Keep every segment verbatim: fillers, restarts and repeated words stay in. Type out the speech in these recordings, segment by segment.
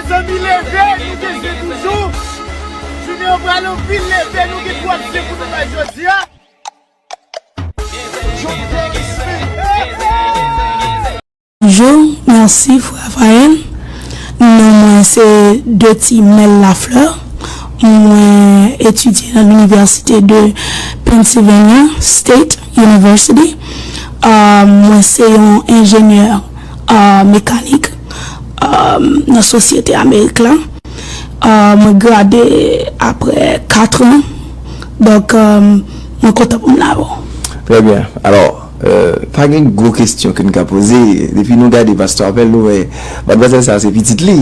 Zanmi, leve, nou bezwen toujou. Jounen an pral anpil, leve, nou gen twòp zen pou nou bay jodi a. Bonjou, mèsi frè Rafael. Non mwen se Deti Mel Lafleur. Mwen etidye nan linivèsite de Pennsylvania State University. Ah, mwen se yon enjenyè, ah, mekanik, ah, nan sosyete Amerik la. Ah, mwen grade apre kat an. Donk, ah, mwen kontan pou m la avè w. Trè byen. Alò, pa gen gwo kesyon ke n ka poze. Depi nou gade Pastè Apèl, nou wè madmwazèl sa se pitit li.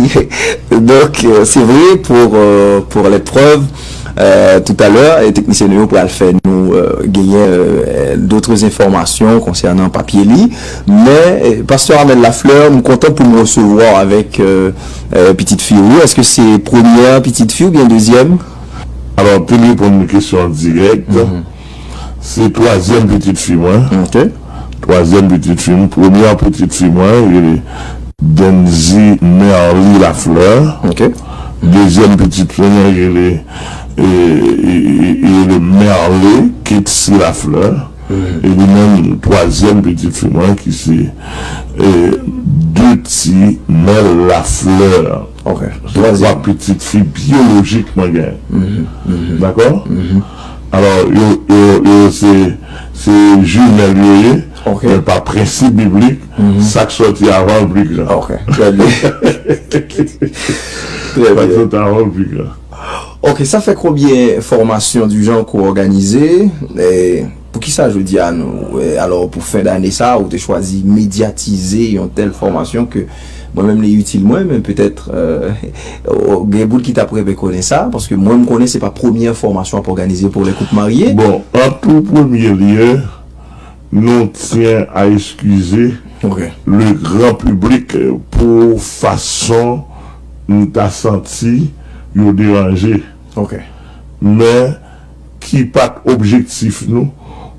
Donk, se vre, pour, pour l'épreuve, toutalè, teknisyen nou yo pral fè nou genyen d'autres informations concernant papye li. Men, Pastè Amel Lafleur, m kontan pou m resevwa w avèk pitit fi ou. Èske se premyè pitit fi oubyen dezyèm? Alò, pou m reponn kesyon an dirèk, se twazyèm pitit fi mwen. Ok. Twazyèm pitit fi m, premyè pitit fi mwen, rele Denzy Merly Lafleur. Ok. Dezyèm pitit fi mwen, rele, e, e, e, rele Merly Ketsi Lafleur. E li menm, twazyèm pitit fi mwen, ki se, e, Deti Mel Lafleur. Ok. Se twa pitit fi byolojik mwen genyen. Dakò? Alò, yo, yo, yo se, se jimèl yo ye, men pa prensip biblik, sa k sòti avan l pi gran. Ok, trè byen. Trè Sa k byen. sòti avan l pi gran. Ok, sa fè konbyen fòmasyon di jan ke w òganize? E, poukisa jodi a nou, e, alò, pou fen dane sa, ou te chwazi medyatize yon tèl fòmasyon ke mwen menm li itil mwen, men petèt, e, gen moun ki t ap renmen konnen sa, paske mwen m konnen se pa premyè fòmasyon ap òganize pou les couples mariés. Bon, an tou premye lye, nou tyen a eskize Ok, le gran piblik pou fason m ta santi yo deranje. ok. Men ki pa t objektif nou.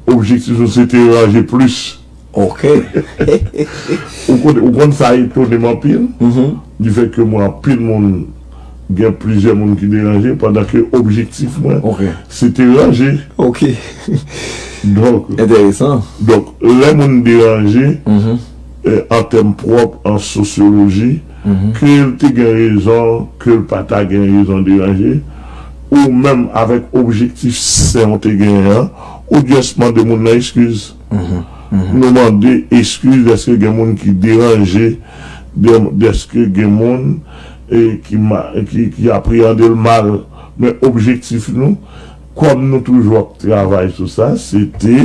Objektif nou se te ranje plis. Ok. Ou konn, ou konn sa etone m anpil? Di fèt ke mwen anpil moun, gen plizyè moun ki deranje, pandan ke objektif mwen Ok. se te ranje. Ok. Donk, Enteresan. donk lè moun deranje, e, an tèm pwòp, an sosyoloji, ke l te gen rezon, ke l pa ta gen rezon deranje, ou menm avèk objektif sen w te genyen an, ou just mande moun nan eskiz. Nou mande eskiz dèske gen moun ki deranje, dè- dèske gen moun, e, ki, ma- ki, ki apreyande l mal. Men objektif nou, kòm nou toujou ap travay sou sa, se te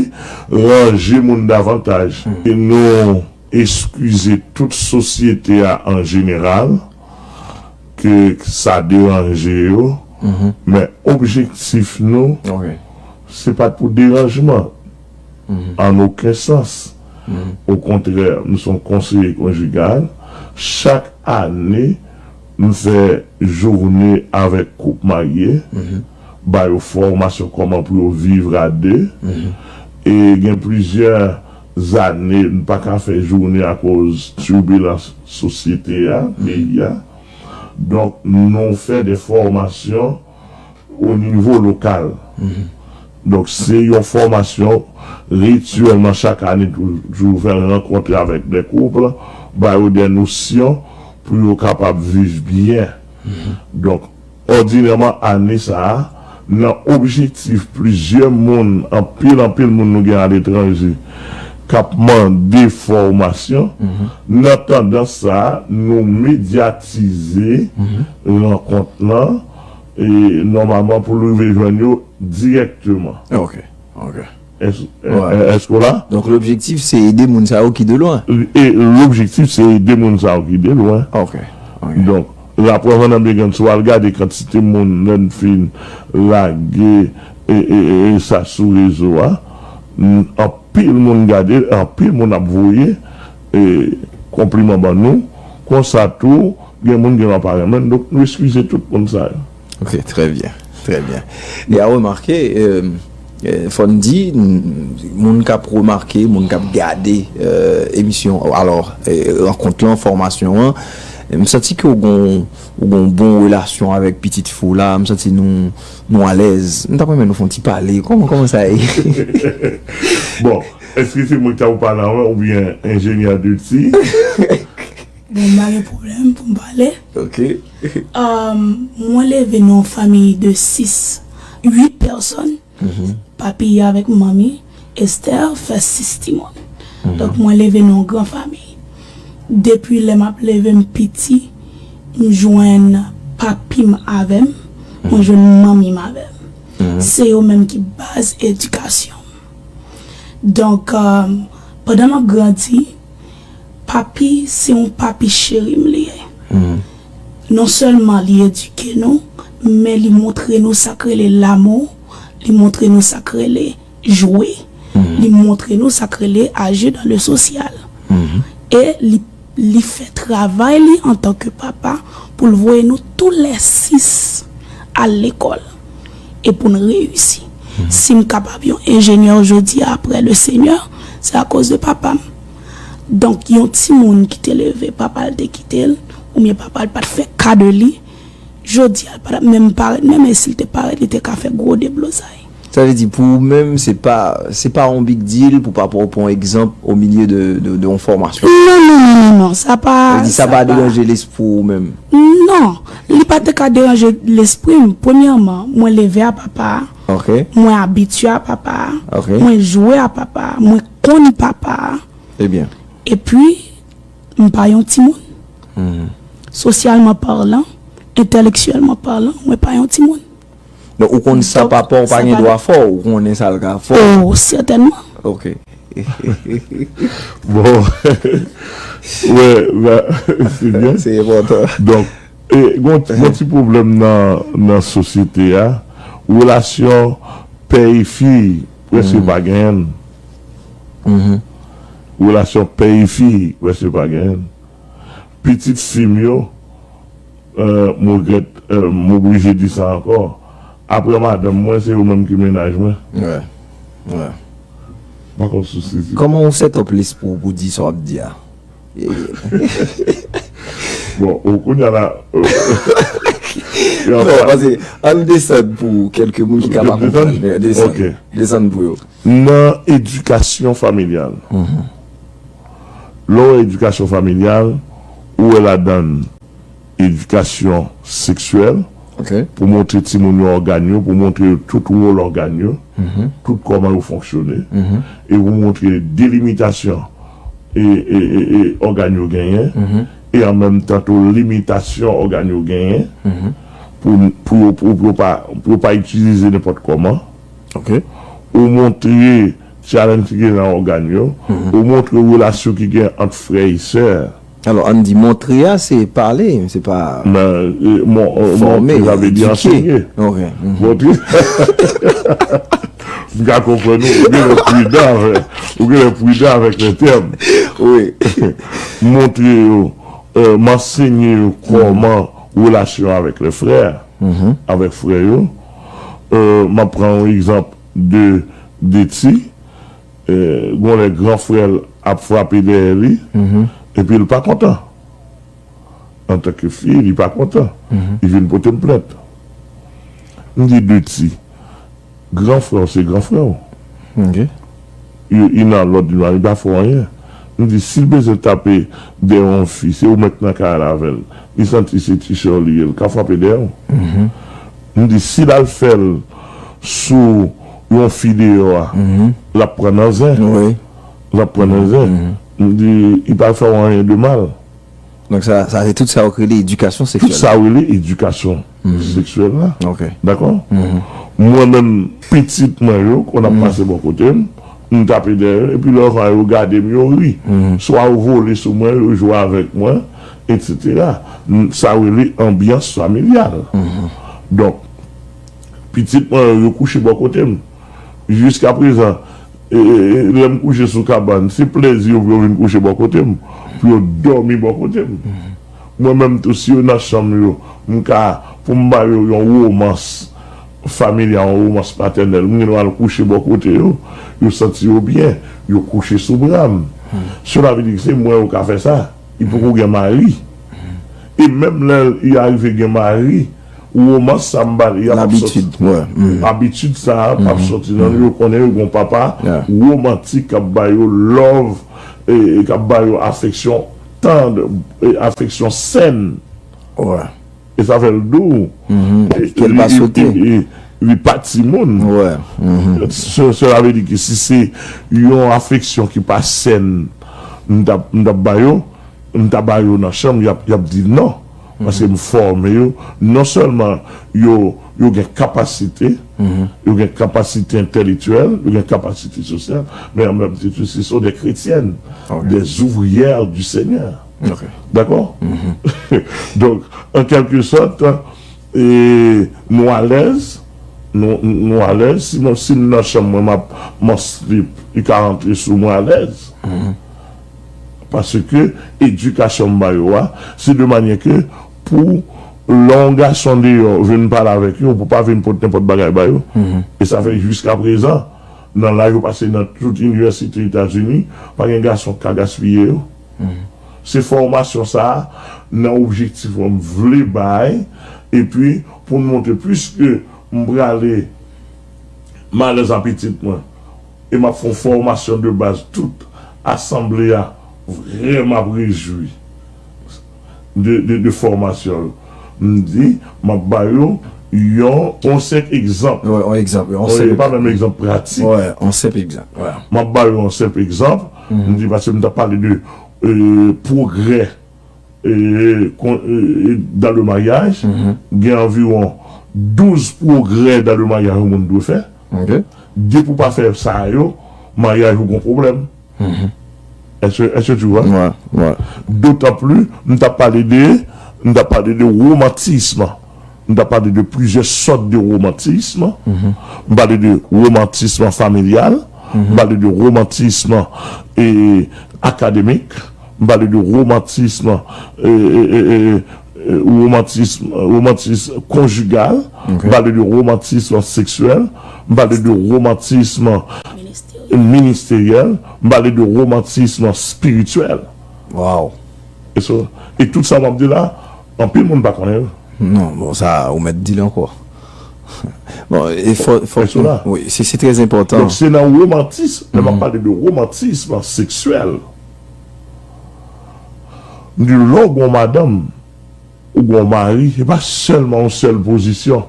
ranje moun davantaj. E nou eskize tout sosyete a an jeneral ke sa deranje yo, men objektif nou, Ok. se pa t pou deranjman, an okenn sans. Okontrè, m se yon konseye konjigal. Chak ane, m fè jounen avèk koup marye, ba yo fòmasyon kòman pou yo viv a de. E gen plizyè zane, m pa ka fè jounen akoz tibilans sosyete a, peyi a. Donk, nou fè de fòmasyon o nivo lokal. Donk, se yon fòmasyon rityèlman chak ane, toujou fè rankontre avèk de koup, ba yo de nosyon pou yo kapab viv byen. Donk, òdinèman, ane sa a, nan objektif plizyè moun, anpil, anpil moun nou gen aletranje, k ap mande fòmasyon, nan tandans sa a, nou medyatize rankont lan, e nòmalman pou l rive jwenn yo dirèkteman. Ok, ok. Èske w la? Donk, lobjektif, se ede moun sa yo ki de lwen. E lobjektif, se ede moun sa yo ki de lwen. Ok, ok. Donk, laprèv an nan Megan, si w al gade kantite moun, lè n fin lage e, e, e, e sa sou rezo a, anpil moun gade, anpil moun ap voye e, konpliman ban nou. Konsa tou, gen moun gen lwa pa renmen, donk nou eskize tout moun sa yo. Ok, trè byen, trè byen. E a remake, e, e, fò n di, n- moun k ap remake, moun k ap gade, e, emisyon, alò, e, rankont lan, fòmasyon an, M santi ke w gon, w gon bon relasyon avèk pitit fi w la, m santi nou, nou alèz. M t ap renmen nou fè yon ti pale. Kòman, kòman sa ye? Bon, èske se mwen ki ta pou pale anvan oubyen enjenyè Dutty? Bon, m pa gen pwoblèm pou m pale. Ok. Um, mwen leve nan yon fanmi de sis, uit pèsòn. Papi avèk manmi, Esther, fè sis timoun. Donk, mwen leve nan yon gran fanmi. Depi lè m ap leve m piti, m jwenn papi m avè m, mwen jwenn manmi m avè m. Se yo menm ki baz edikasyon m. Donk, um, pandan m ap grandi, papi, se yon papi cheri m li ye. Non sèlman li edike nou, men li montre nou sa k rele lamou, li montre nou sa k rele jwe, li montre nou sa k rele aji dan le sosyal. E li, li fè travay li antanke papa pou l voye nou tou lè sis al lekòl e pou n reyisi. Si m kapab yon enjenyè jodi a apre le Senyè, se akoz de papa m. Donk, yon timoun ki te leve, papa l te kite l, oubyen papa l pa t fè ka de li, jodi a l pa t ap menm parèt, menm e si l te parèt, li te ka fè gwo deblozay. Sa vle di, pou ou menm, se pa, se pa yon big deal pou papa w pran egzanp o milye de, de, de yon fòmasyon. Non, non, non, non, non, sa pa. Sa vle di, sa pa deranje lespri w menm. Non, li pa te ka deranje lespri m. Premyèman, mwen leve a papa a. Ok. Mwen abitye a papa a. Ok. Mwen jwe a papa a. Mwen konn papa a. Ebyen. Epi, m pa yon timoun. Sosyalman palan, entèlektyèlman palan, mwen pa yon timoun. Donk, ou konn sa papa w pa gen dwa fè w, ou konnen sa l ka fè w. Oh, sètènman. Ok. Bon. Wè, la, se byen. Se enpòtan. Donk, e, gon, gon ti pwoblèm nan, nan sosyete a. Relasyon pè e fi, prèske pa genyen. Relasyon pè e fi, prèske pa genyen. Pitit fi m yo, euh, m regrèt, euh, m oblije di sa ankò. Apre madanm mwen, se yo menm ki mennaj mwen. Wè. Wè. Pa konn si w sezi. Kòman w set up lespri w pou di sa w ap di a? Bon, ou kounye a la. Non, paske ann desann pou kèlke moun ki ka pa konprann. Desann. Ok. Desann pou yo. Nan edikasyon familyal. Lè w wè edikasyon familyal, ou wè ladan l edikasyon seksyèl, Ok. pou montre timoun yo ògàn yo, pou montre yo tout wòl ògàn yo, tout kòman yo fonksyone, e pou montre delimitasyon e, e, e, e ògàn yo genyen, e an menm tan tou limitasyon ògàn yo genyen, pou, pou, yo, pou, pou yo pa, pou yo pa itilize nenpòt kòman. Ok. Ou montre challenge ki gen nan ògàn yo, ou montre relasyon ki gen ant frè e sè. Alò, ann di montre a, se pale, se pa. Men, e, mon, e, Fòme, montre, sa vle di edike. Ansenye. Ok. Mhm. Montre. M ka konprann ou, ou genlè pridan avèk, ou genlè pridan avèk le tèm. Wi. Montre yo, e, m ansenye yo kòman relasyon avèk le frè, avèk frè yo. E, m ap pran yon egzanp de, de ti, e, gon lè gran frè l ap frape dèyè li, epi l pa kontan. Antanke fi, li pa kontan. Li vin pote m plent. M di, Dutty, gran frè w se gran frè w. Ok. Li, li nan lòd li, li pa fè w anyen. M di, si l bezwen tape dèyè yon fi, se ou menm k nan kay la avè l. Li santi se ti sè w li ye, l ka frape dèyè w. M di, si l al fè l sou yon fi deyò a, l ap pran nan zen. Wi. L ap pran nan zen. M di, li pa fè w anyen de mal. Donk, sa, sa se tout sa yo rele edikasyon Tout seksyèl. Sa yo rele edikasyon seksyèl la. Ok. Dakò? Mwen menm, pitit mwen yo, konn ap pase bò kote m, m tape dèyè yo, epi lè yo gade m, yo ri. Swa yo vole sou mwen, yo jwe avèk mwen, etsetera. M, sa yo rele anbyans familyal. Donk, pitit mwen yo, yo kouche bò kote m. Jiskaprezan, e, e, e, lè m kouche sou kabann, se plèzi yo pou yo vin kouche bò kote m, pou yo dòmi bò kote m. Mwen menm tou, si yo nan chanm yo, m ka, pou m ba yo yon womans familyal, yon womans patènèl, m gen dwa al kouche bò kote yo, yo santi yo byen, yo kouche sou bra m. Cela veut dire que se mwen yo ka fè sa, li poko gen mari. E menm lè y arive gen mari, womans sa m ba li a p ap sòti. Labitid, wè. Mhm. Abitid sa a p ap sòti nan yo konnen yo gon papa Yeah. womantik k ap ba yo love, e, e k ap ba yo afeksyon tand, e, afeksyon sèn. Wè. E sa fè l dou. Mhm. E, Ke l pa li- swete. e, e, Li pa timoun. Wè. Mhm. Se- Sela vle di ke si se yon afeksyon ki pa sèn, m t ap m t ap ba yo, m ta ba yo nan chanm, y ap, y ap di non. Paske m fòme yo, non sèlman yo, yo gen kapasite, yo gen kapasite entèlektyèl, yo gen kapasite sosyal, men an menm tan tou, ce sont des chrétiennes, Ok. des ouvrières du Seigneur. Ok. Dakò? Donk, an kèlke sòt, e, nou alèz, nou, nou alèz, si mwen, si m nan chanm mwen, m ap, m an slip, li ka rantre sou mwen alèz. Paske edikasyon m ba yo a, se de manyè ke pou lè yon gason deyò vin pale avèk yo, ou pou pa vin pot nenpòt bagay ba yo. E sa fè jiska prezan, nan laj yo pase nan tout inivèsite Etazini, pa gen gason k ka gaspiye yo. Se fòmasyon sa a, nan objektif mwen, m vle bay, epi pou n montre, piske m prale malèz a pitit mwen, e m ap fè yon fòmasyon de baz, tout asanble a vrèman ap rejwi de, de, de fòmasyon yo. M di, m ap ba yo yon, yon senp egzanp. Wè, yon egzanp. Yon Wi, senp e pa menm egzanp pratik. Wè, yon senp egzanp. Wè. M ap ba yo yon senp egzanp. M di, paske m t ap pale de, e, pwogrè, e, kon- e, dans le mariage, gen anviwon douz pwogrè dans le mariage yon moun dwe fè. Ok. Depi w pa fè sa yo, maryaj ou gon pwoblèm. Est-ce que, est-ce que tu vois? Wè, wè. D'autant plus, m t ap pale de, m t ap pale de romantisme. M t ap pale de plizyè sòt de romantisme. M pale de romantisme familial, m pale de romantisme, e, akademik, m pale de romantisme, e, e, e, e, e, romantisme, romantisme conjugal, m pale de romantisme sexuel, m pale de romantisme ministeryèl, m pale de romantisme spirityèl. Wow. E so, e tout sa m ap di la, anpil moun pa konnen yo. Non, bon, sa, ou mèt di l ankò. Bon, e fò, fò, Fè sou la. Wi, se, se trè enpòtan. Donk, se nan romantisme, lè m ap pale de romantisme sexuel, m di lè w gon madanm, ou gon mari, se pa sèlman yon sèl pozisyon.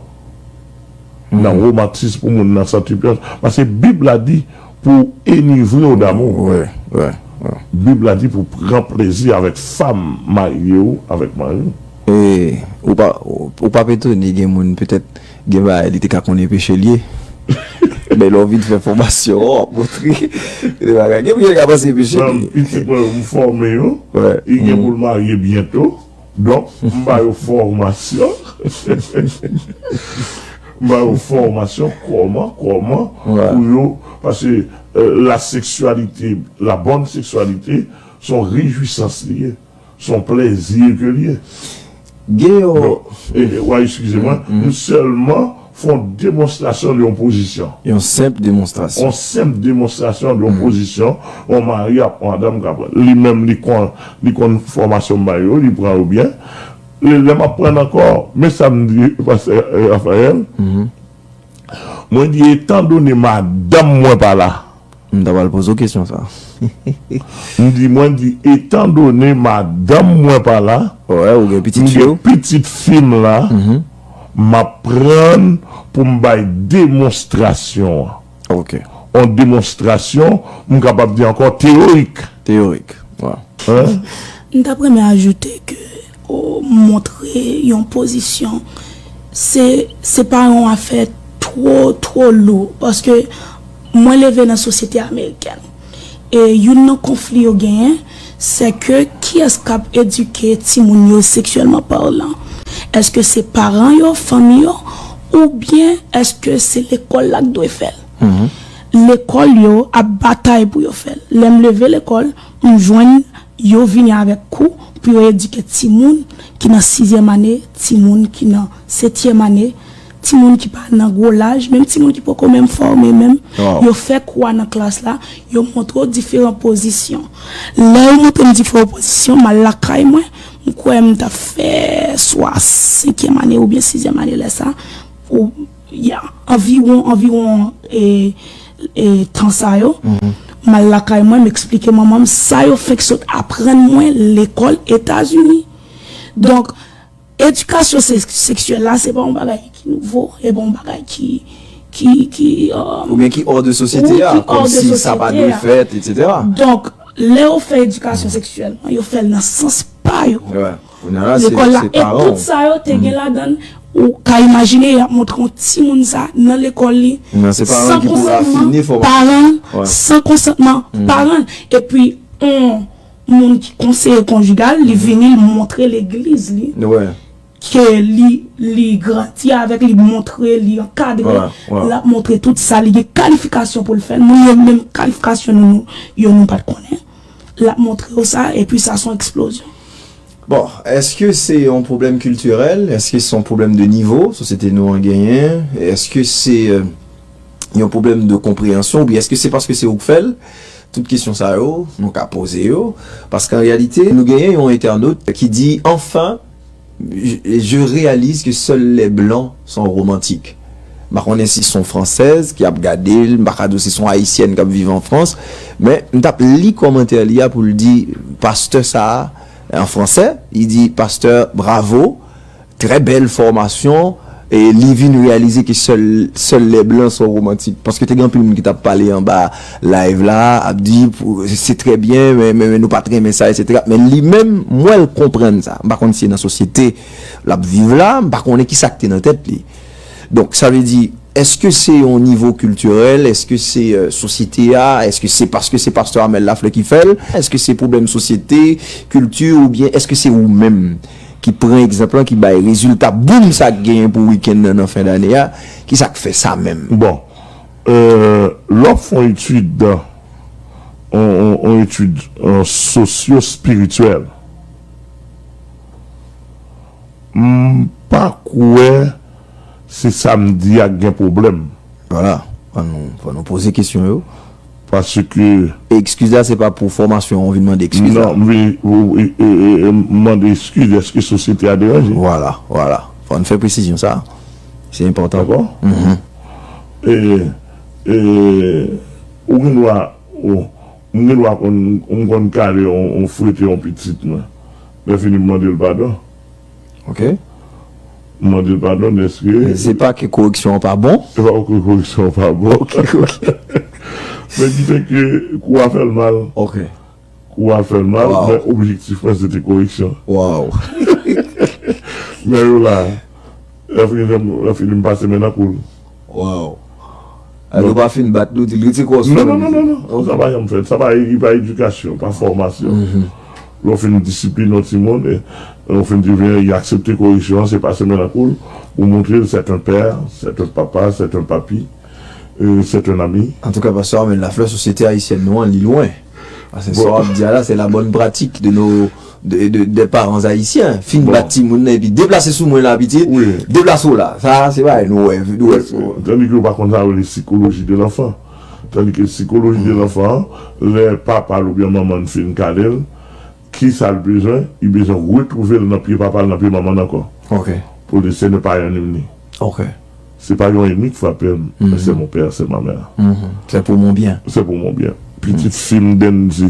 Nan romantisme pou moun nan santi plis. Paske Bib la di pou enivre w d'amour. Wè, wè, wè. Bib la di pou pran plezi avèk fanm marye w, avèk mari w. E ou pa, ou, ou p ap etone, gen moun petèt, gen bagay li te ka konnen peche l ye. Men lè w vin fè fòmasyon, w ap montre. Gen bagay, gen moun ki ka panse peche l Mwen, ye. pitit mwen, m fòme yo. Wè. Li gen pou l marye byento. Donk, m ba yo fòmasyon. M ba yo fòmasyon kòman, kòman Wè. Pou yo, paske, euh, la sexualité, la bonne sexualité, se yon rejwisans li ye, se yon plèzi ke li ye. Gen yo. Bon, e, e, wè, eskize mwen, m sèlman fè yon demonstrasyon de yon pozisyon. Yon senp demonstrasyon. Yon senp demonstrasyon de yon pozisyon, yon mari ap pran madanm k ap pran. Li menm, li konn, li konn fòmasyon m ba yo, li pran yo byen. Lè, lè m ap pran ankò, men sa m di, pastè, euh, Raphaël, mwen di, etandone madanm mwen pa la, M ta pral poze w kesyon sa. M di, mwen di, etandone madanm mwen pa la, Wè, ou gen pitit m fi gen w. Pitit fi m la, m ap pran pou m bay demonstrasyon an. Ok. Yon demonstrasyon, m kapab di ankò teyorik. Teyorik. Wè. Hein? M t ap renmen ajoute ke o, montre yon pozisyon, se, se pa yon afè twò, twò lou. Paske mwen leve nan sosyete amerikèn. E youn nan konfli yo genyen, se ke kiyès k ap edike timoun yo seksyèlman palan? Èske se paran yo, fanmi yo, oubyen èske se lekòl la k dwe fè l? Lekòl yo ap batay pou yo fè l. Lè m leve lekòl, m jwenn yo vini avèk kou pou yo edike timoun ki nan sizyèm ane, timoun ki nan setyèm ane, timoun ki pa nan gwo laj, menm timoun ki poko menm fòme menm. Yo fè kou a nan klas la, yo montre w diferan pozisyon. Lè yo montre m diferan pozisyon, m al lakay mwen, M kwè m t ap fè swa senkyèm ane oubyen sizyèm ane lè sa. Ou, ya, anviwon, anviwon, e, e, tan sa yo. M al lakay mwen, m eksplike manman m sa yo fenk sot aprann mwen lekòl Etazini. Donk, edikasyon se-, seksyèl la, se pa yon bagay ki nouvo, e pa yon bagay ki, ki, ki, euh, Oubyen ki hors de sosyete a, kòmsi sa pa dwe fèt, etsetera. Donk, lè yo fè edikasyon seksyèl, yo fè l nan sans pa yo. Kounye a la, se paran w. Tout sa yo te gen ladan l, ou ka imajine y ap montre yon timoun sa nan lekòl li, san konsantman paran l, san konsantman paran l. Epi, yon moun ki konseye konjigal, li vini, li montre legliz li ke li, li grandi avèk, li montre, li ankadre, l ap montre tout sa, li gen kalifikasyon pou l fè l. Moun yo menm kalifikasyon nou, nou, yo nou pa t konnen. L ap montre yo sa, epi sa se yon eksplozyon. Bon, èske se yon pwoblèm kiltirèl? Èske se yon pwoblèm de nivo sosyete nou an genyen? Èske se euh, yon pwoblèm de konpreyansyon? Oubyen èske se paske se ou k fè l? Tout kesyon sa yo, nou ka poze yo. Paske an reyalite, nou genyen yon entènot ki di, enfin, je, je réalise que seuls les blancs sont romantiques. M pa konnen si se yon fransèz ki ap gade l, m pa ka di w si se yon ayisyèn k ap viv an Frans, men m t ap li kòmantè li a pou l di pastè sa a, an fransè, li di pastè bravo, trè bèl fòmasyon, e li vin reyalize ke sèl, sèl lè blan son romantik. Paske te gen anpil moun ki t ap pale anba live la, ap di pou, se trè byen, men, men, men nou pa t renmen sa, etsetera. Men li menm, m wè l konprann sa. M pa konn si se nan sosyete l ap viv la, m pa konnen ki sa k te nan tèt li. Donk, sa vle di, èske se yon nivo kiltirèl? Èske se euh, sosyete a? Èske se paske se pastè Amel Lafleur ki fè l? Èske se pwoblèm sosyete, kilti, oubyen èske se ou menm ki pran egzanp lan, ki bay rezilta boum sa k genyen pou wikenn nan, nan fen dane a? Ki sa k fè sa menm? Bon, euh, lè w ap fè yon etid, yon, yon, yon etid euh, sosyo-espirityèl, m pa kwè se sa m di a k gen pwoblèm. Vwala, fò nou, fò nou poze kesyon yo. Paske. E ekskiz la, se pa pou fòmasyon an, ou vin mande ekskiz la. Non, m vin, ou, e, e, e, m mande ekskiz, èske sosyete a deranje? Vwala, vwala. Fò n fè presizyon sa. Se enpòtan. Dakò? E, e, ou gen dwa, ou, m gen dwa konn, m konn kale, on, on frete, on pitit mwen. Lè fini, m mande l padon. Ok. M mande l padon dèske. Se pa ke koreksyon an pa bon? Se pa ke koreksyon an pa bon. Ok, ok. Men ki fè ke kou a fè l mal. Ok. Kou a fè l mal, Wow. Men objektif mwen se te koreksyon. Wow. Men yo la, lè fini, lè fini m pase men nan kou l. Wow. Alò, ou pa fin bat li, ou di l rete kò w sou Non, mwen, non, non, li non, non. Sa pa janm fèt. Sa pa, li pa edikasyon, pa fòmasyon. Lè w fin disipline yon timoun, e, ou fin di, vin, li aksepte koreksyon an, se pase men nan kou l, ou montre l c'est un père, c'est un papa, c'est un papi, euh, c'est un ami. Antouka, pastè Armel Lafleur, sosyete ayisyèn nou an, li lwen. Paske sa w ap di a la, se la bonne pratique de nos, de, de, des parents haïtiens. Fin bat timoun nan, epi deplase sou mwen la, pitit. Deplase w la. Sa, se bagay nou wè, nou wè. Tandis que ou pa konn sa yo rele psychologie de l'enfant. Tandis que psychologie de l'enfant, lè papa l oubyen manman l fin kale l, ki sa l bezwen? Li bezwen retwouve l nan pye papa l, nan pye manman l ankò. Ok. Pou l di, ce n'est pas un ennemi. Ok. Se pa yon ennmi k frape m, men c'est mon père, c'est ma mère. C'est pour mon bien. C'est pour mon bien. Pitit fi m, Dendy,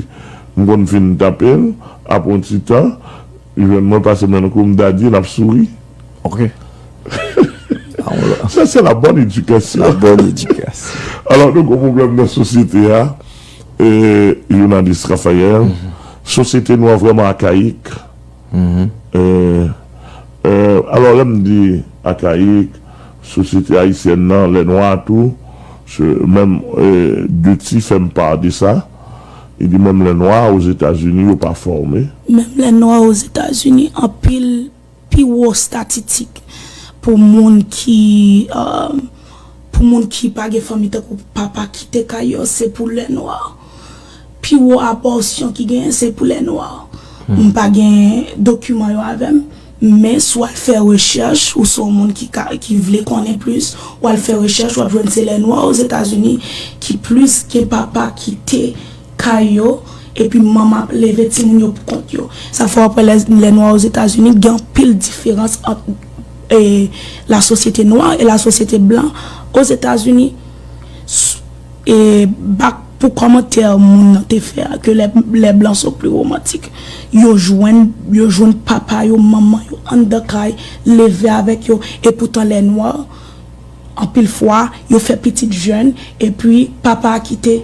m konn fin tape l, apre yon ti tan, li jwenn mwen pase men nan kou m, Daddy, n ap souri. Ok. Ça, c'est la bonne éducation. La bonne éducation. Alò, nou gen pwoblèm nan sosyete a, e, jounalis Raphaël, sosyete nou an vrèman akayik. E, e, alò, lè m di akayik, sosyete ayisyèn nan, lè nwa tou, se, menm, e, Duty fè m pa de sa. Li di menm lè nwa Ozetazini, yo pa fòme. Menm lè nwa Ozetazini, anpil pi wo estatitik pou moun ki, euh, pou moun ki pa gen fanmi tankou papa kite kay yo, se pou lè nwa. Pi wo abòsyon ki genyen, se pou lè nwa. M pa gen dokiman yo avè m, men si w al fè rechèch, ou se yon moun ki ka, ki vle konnen plis, w al fè rechèch, w ap jwenn se lè nwa Ozetazini ki plis gen papa kite kay yo, Epi manman ap leve timoun yo pou kont yo. Sa fè w ap wè lè, lè nwa Ozetazini, gen anpil diferans ant e, la sosyete nwa e la sosyete blan Ozetazini. S- E, bak pou kòmantè moun nan te fè a, ke les, les blancs sont plus romantiques. Yo jwenn, yo jwenn papa yo, manman yo anndan kay, leve avèk yo. E poutan lè nwa, anpil fwa, yo fè pitit jèn, epi papa a kite.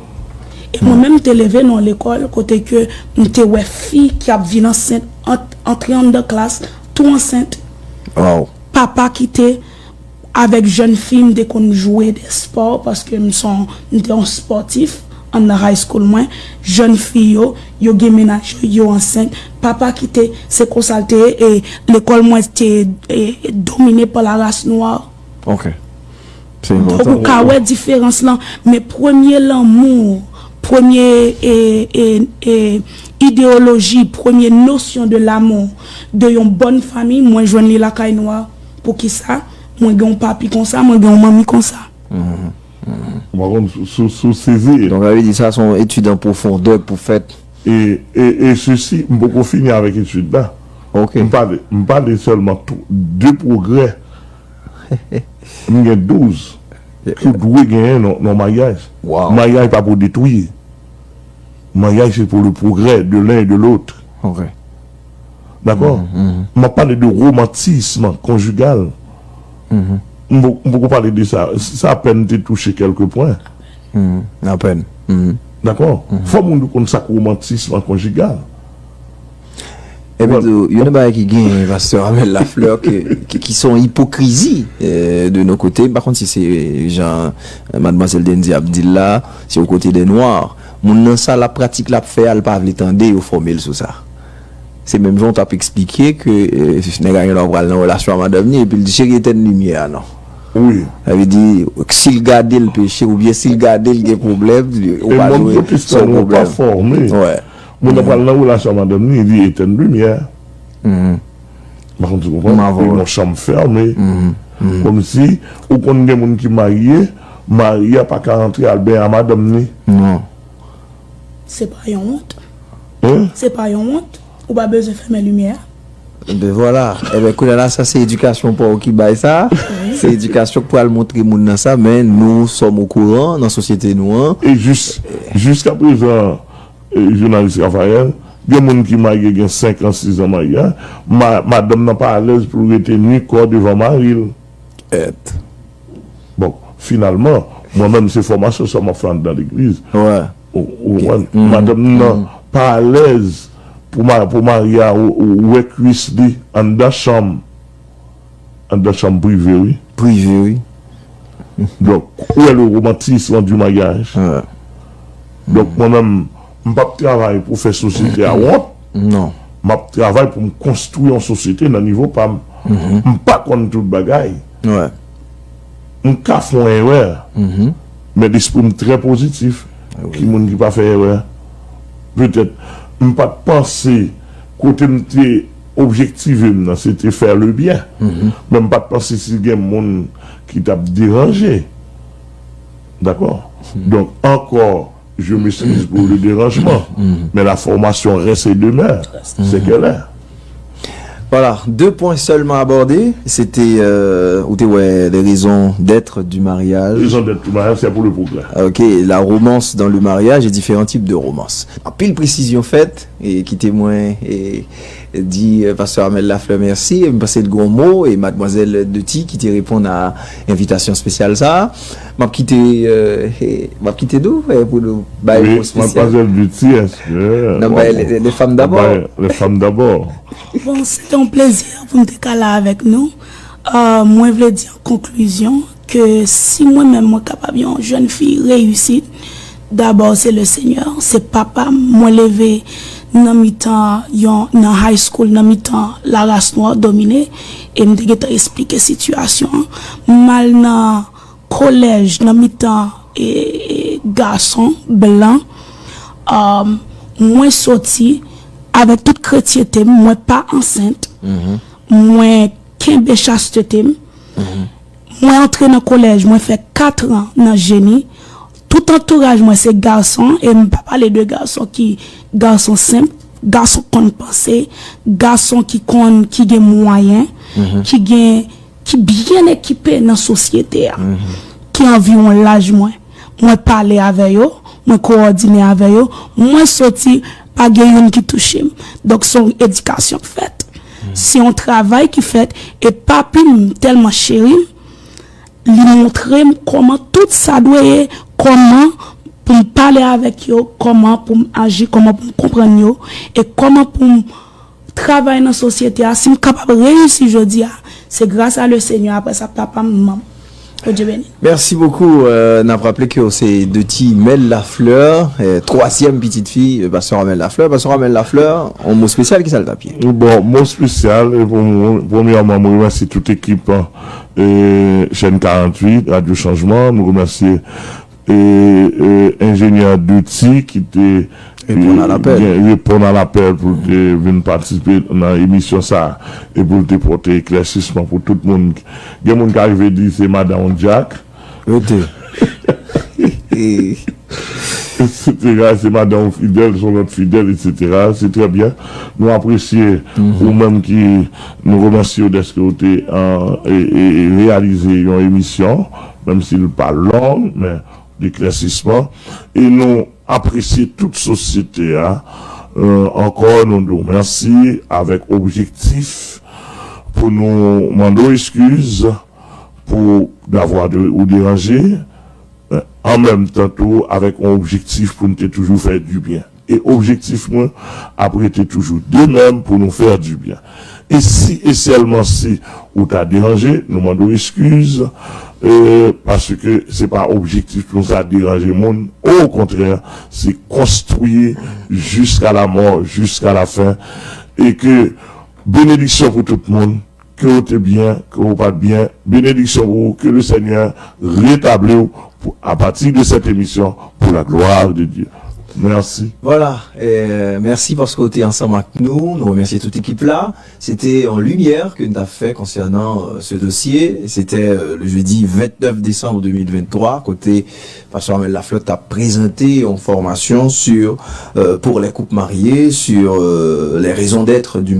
E mwen menm, m te leve nan yon lekòl kote ke m te wè fi ki ap vin ansent, ant- antre anndan klas, tou ansent. Papa kite. Avèk jèn fi, m te konn jwe de spò, paske m se yon, m te yon spòtif anndan high school mwen. Jèn fi yo, yo gen mennaj yo, yo ansent. Papa kite, se konsa l te ye, e lekòl mwen te e, domine pa la ras nwa. Ok. Se Donk, ou enpòtan. Ka wè diferans lan, men premye lanmou, premye e, e, e, ideyoloji, premye nosyon de l'amour de yon bòn fanmi, mwen jwenn li lakay nwa. Poukisa? Mwen gen yon papi konsa, mwen gen yon manmi konsa. Ou pa konn si, si, si w sezi. Donk, sa vle di sa se yon etid an pwofondè k pou fèt. E, e, e sesi, m poko fini avèk etid la. Ok. M pale, m pale sèlman tou- de pwogrè. M gen douz ki w dwe genyen nan, nan maryaj. Wow. Maryaj pa pou detwi. Maryaj se pou le progrès de l'un et de l'autre. Ok. Dakò? M ap pale de romantisme conjugal. M po- m poko pale de sa. Sa apèn te touche kèlke pwen. Apèn. Dakò? Fò moun yo konn sa k romantisme conjugal. Epi tou, youn nan bagay ki genyen, pastè Amel Lafleur, ke, ki, ki se yon ipokrizi eh, de nos côtés. M pa konn si se jan eh, madmwazèl Dendy ap di l la, se o kote dè nwa. Moun nan sa l ap pratik l ap fè a, l pa vle tande yo fòme l sou sa. Se menm jan w t ap eksplike ke eh, nèg la gen dwa pral nan relasyon a madanm li epi l di cheri etèn limyè a non. Wi. Sa vle di si l gade l peche oubyen si l gade l gen pwoblèm, ou pa dwe se yon pwoblèm. Wè. Moun nan pral nan relasyon a madanm li, li etèn limyè. M pa konn si w konprann. Li nan chanm fèmen. Kòmsi ou konn gen moun ki marye, mari a pa ka antre al benyen a madanm li. Non. Se pa yon wont. Hein? Se pa yon wont. Ou pa bezwen fèmen limyè a. Ben vwala. Enben kounye a la sa se edikasyon pa w ki bay sa. Se edikasyon k pral montre moun nan sa, men nous sommes au courant nan sosyete nou an. E jis, jiskaprezan, jounalis Raphaël, gen moun ki marye gen senk an, sis an maryaj, madanm nan pa alèz pou l rete ni kò devan mari l. Bon, finalman, mwen menm se fòmasyon sa m ap fè anndan legliz. Ou konprann? Madanm nan pa alèz pou mari a wè kwis li anndan chanm. Anndan chanm prive wi. Prive wi. Donk, où est le romantisme du mariage? Donk mwen menm, m p ap travay pou fè sosyete a wont. Non. M ap travay pou m konstwi yon sosyete nan nivo pa m. M pa konn tout bagay. M ka fè yon erè. Men lespri m trè pozitif. Ki moun ki pa fè erè? Petèt, m pa t panse kote m te objektive m nan, se te fè le byen. Men m pa t panse si gen moun ki t ap deranje. Dakò? Donk, ankò, je m'excuse pour le dérangement, mais la formation reste et demeure. C'est qu'elle est. Voilà, deux points seulement abordés. C'était, euh, ou te wè, les raisons d'être du mariage. Raison d'être du mariage, c'est pour le progrès. Ok, la romance dans le mariage et différents types de romance. Anpil presizyon fèt, e kite mwen e, di euh, pastè Amel Lafleur mèsi. M panse l gen yon mo, e madmwazèl Deti ki te reponn a envitasyon espesyal sa a. M ap kite euh, e, m ap kite nou euh, pou nou bay yon mo espesyal. Madmwazèl Deti, èske n ap bay les femmes d'abord? Les femmes d'abord. Bon, se te yon plezi pou m te ka la avèk nou. Euh, mwen vle di an konklizyon, ke si mwen menm mwen kapab yon jèn fi reyisit, dabò se le Senyè, se papa m. Mwen leve nan mitan yon nan high school, nan mitan laras nwa domine, e m te gentan esplike sitiyasyon an. M al nan kolèj nan mitan e, e, gason blan. Um, mwen soti avèk tout kretyente m, mwen pa ansent. Mwen kenbe chastete m. Mwen antre nan kolèj, mwen fè kat an nan jeni. Tout antouraj mwen se gason, e m pa pale de gason ki gason senp, gason konn panse, gason ki konn, ki gen mwayen, ki gen, ki byen ekipe nan sosyete a, ki anviwon laj mwen. Mwen pale avè yo, mwen kowòdine avè yo, mwen soti, pa gen youn ki touche m. Donk se yon edikasyon k fèt. Se yon travay ki fèt, e papi m tèlman cheri m, li montre m kòman tout sa dwe ye, kòman pou m pale avèk yo, kòman pou m aji, kòman pou m konprann yo, e kòman pou m travay nan sosyete a. Si m kapab reyisi jodi a, se gras a le Senyè, apre sa papa m, manman m. Ke Dye beni. Mèsi bokou. Euh, n ap raple ke w se Deuty Mel Lafleur, euh, twazyèm pitit fi euh, pastè Amel Lafleur. Pastè Amel Lafleur, yon mo espesyal, kisa l t ap ye? Bon, mo espesyal, e pou mwen, premyèman, mwen remèsye tout ekip euh, Chaîne quarante-huit, Radio Changement, mwen remèsye e, e, enjenyè Deuty ki te Reponn a lapèl. Gen- reponn a lapèl pou l te vin patisipe nan emisyon sa a e pou l te pote eklèsisman pou tout moun. Gen moun ka rive di se madan w Jack, Rete. E, etsetera. Se madan w Fidèl, se yon lòt Fidèl, etsetera. Se trè byen. Nou apresye ou menm ki nou remèsye w dèske w te an- e- e- e reyalize yon emisyon, menm si l pa long, men deklèsisman. E nou apresye tout sosyete a. Euh, ankò, nou di w mèsi avèk objektif pou nou mande w eskiz pou davwa de, ou deranje, euh, an menm tan tou avèk yon objektif pou n te toujou fè dibyen. E objektif mwen ap rete toujou de menm pou nou fè dibyen. E si e sèlman si ou ta deranje, nou mande w eskiz, euh, paske se pa objektif nou sa deranje moun. Okontrè, se konstwi jiska la mò, jiska la fen. E ke benediksyon pou tout moun, ke w te byen, ke w pa t byen, benediksyon pou ou, ke le Senyè retabli w pou, à partir de cette émission, pour la gloire de Dieu. Mèsi. Vwala, euh, mèsi paske w te ansanm ak nou. Nou remèsye tout ekip la. Se te yon limyè ke n t ap fè konsènan euh, ce dossier. Se te euh, le jeudi vingt-neuf décembre deux mille vingt-trois, kote Pastè Amel Lafleur t ap prezante yon fòmasyon sur euh, pour les couples mariés, sur euh, les raisons d'être du